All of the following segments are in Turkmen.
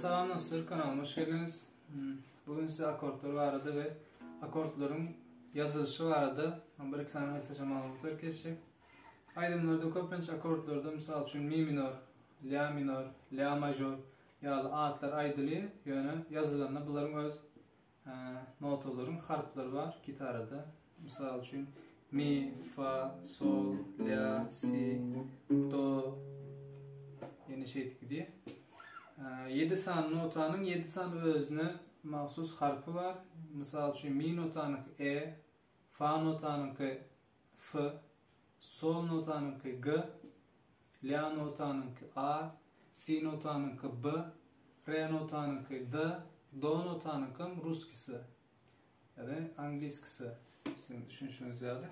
Salam dostlar kanalyma hoş geldiňiz. Hmm, bugün size akordlar barada we akordlaryň ýazylyşy barada bir iki sany gysgaça maglumatlar geçjek. Aýdymlarda köplenç akordlarda mysal üçin mi minor, la minor, la major ýaly atlar aýdylýar, ýöne ýazylanda bularyň öz Notalaryň harplary bar gitarada. Mysal üçin, mi, fa, sol, lýa, si, do ýene şeýdip gidýär. 7 sany notanyň 7 sany özüne mahsus harpy bar. Mysal üçin, mi notanyňky e, fa notanyňky f, sol notanyňky g, lýa notanyňky a, si notanyňky b, re notanyňky d, do notanyňkam russkisi ýa-da angliskisi siziň düşünişiňiz ýaly.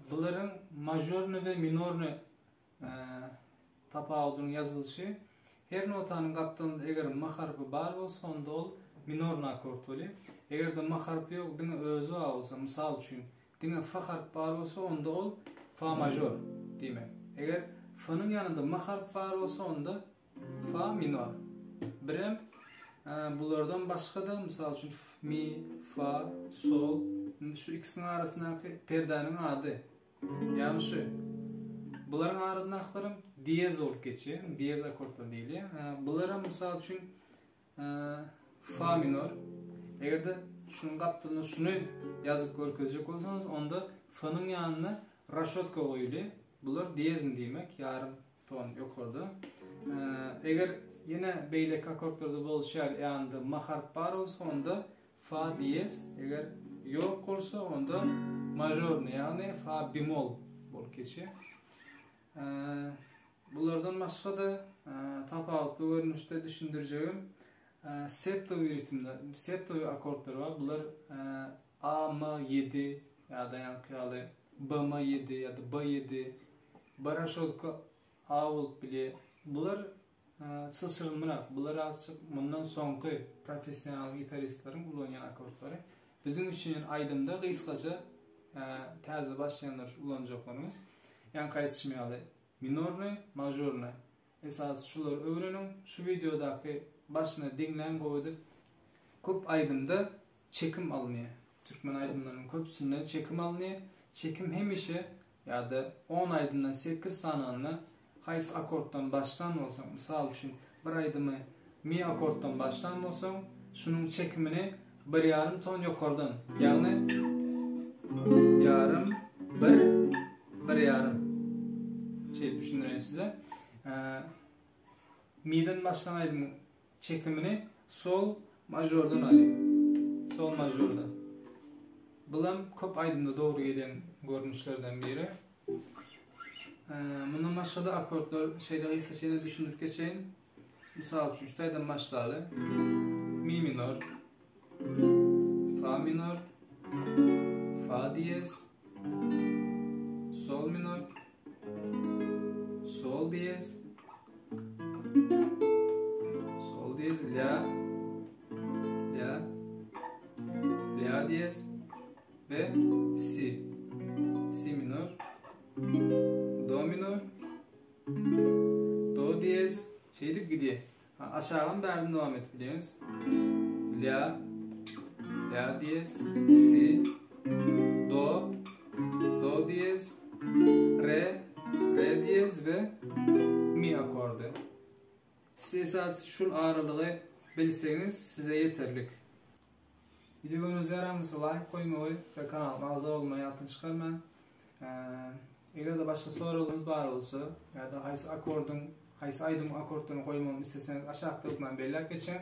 Bularyň mažorny we minorny Tapawudynyň ýazylyşy, Her notanyň gapdalynda eger M harpy bar bolsa, onda ol minorny akkord bolýar. Eger-de M harpy ýok, diňe özi bar bolsa, mysal üçin, diňe F harpy bar bolsa, onda ol fa mažor diýmek. Eger F-nyň ýanynda M harpy bar bolsa, onda fa minor. Birem bulardan başga-da, mysal üçin, mi, fa, sol, indi şu ikisiniň arasyndaky perdäniň ady. Ýagny şu. Bularyň arasyndakylaram diýez bolup geçýär. Diýez akkordlar diýilýär. Bularam mysal üçin fa minor. Eger-de şunuň gapdalynda şuny ýazyp görkezjek bolsaňyz, onda f-nyň ýanyna raşotka goýulýar. Bular diýezin diýmek, ýarym ton ýokarda. Eger ýene beýleki akkordlarda bolşy ýaly ýanynda m harp bar bolsa, onda Fa diýez, eger ýok bolsa onda mažorny, ýagny fa bemol bolup geçýär. Bulardan başga-da tapawutly görnüşde düşündirjegim septowy ritmler, septowy akkordlar bar. Bular A, M, 7 ýa-da ýaňky ýaly B, M 7 ýa-da B 7, B raşodka A bolup bilýär. Bular Çylşyrymlyrak, bular azjyk mundan soňky professional gitaristleriň ulanýan akkordlary. Biziň üçin aýdymda gysgaça täze başlaýanlar üçin ulanjaklarymyz. Ýaňky aýdyşym ýaly minorny, mažorny. Esasy şulary öwreniň. Şu wideodaky başyna diňläň gowy edip. Köp aýdymda çekim alynýar. Türkmen aýdymlarynyň köpüsinde çekim alynýar. Çekim hemişe Ýa-da on aýdymdan sekiz sananyny haýsy akkorddan başlan bolsaň, mysal üçin, bir aýdymy mi akkorddan başlan bolsaň, şunuň çekimini bir ýarym ton ýokardan, ýagny ýarym, bir, bir ýarym. Şeýdip düşündireýin size. Miden başlan aýdymyň Çekimini sol mažordan alýar. Sol mažordan. Bulam köp aýdymda dogry gelýän görnüşlerden biri. Mundan başga-da akkordlar şeýle gysgaça ýene düşündirip geçeýin. Mysal üçin, şu taýdan başlaly. Mi minor, fa minor, fa diýez, sol minor, Sol diýez. Sol diýez, la. La. La diýez we si. Si minor. Do minor. Do diýez. Şeýdip gidýär. Aşagam bärden dowam edip bilýäňiz. La, la diýez, si, do, do diýez, re, re diýez we mi akordy. Siz esasy şul aralygy bilseňiz size ýeterlik. Wideo göwnüňize ýaran bolsa laýk goýmagy we kanalyma agza bolmagy ýatdan çykarmaň. Eger-de başga soraglaryňyz bar bolsa ýa-da haýsy akkordyň, haýsy aýdymyň akkordlaryny goýmagymy isleseňiz aşakda hökman belläp geçiň.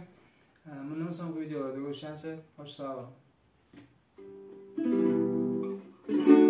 Mundan soňky wideolarda görüşýänçä hoş sag boluň.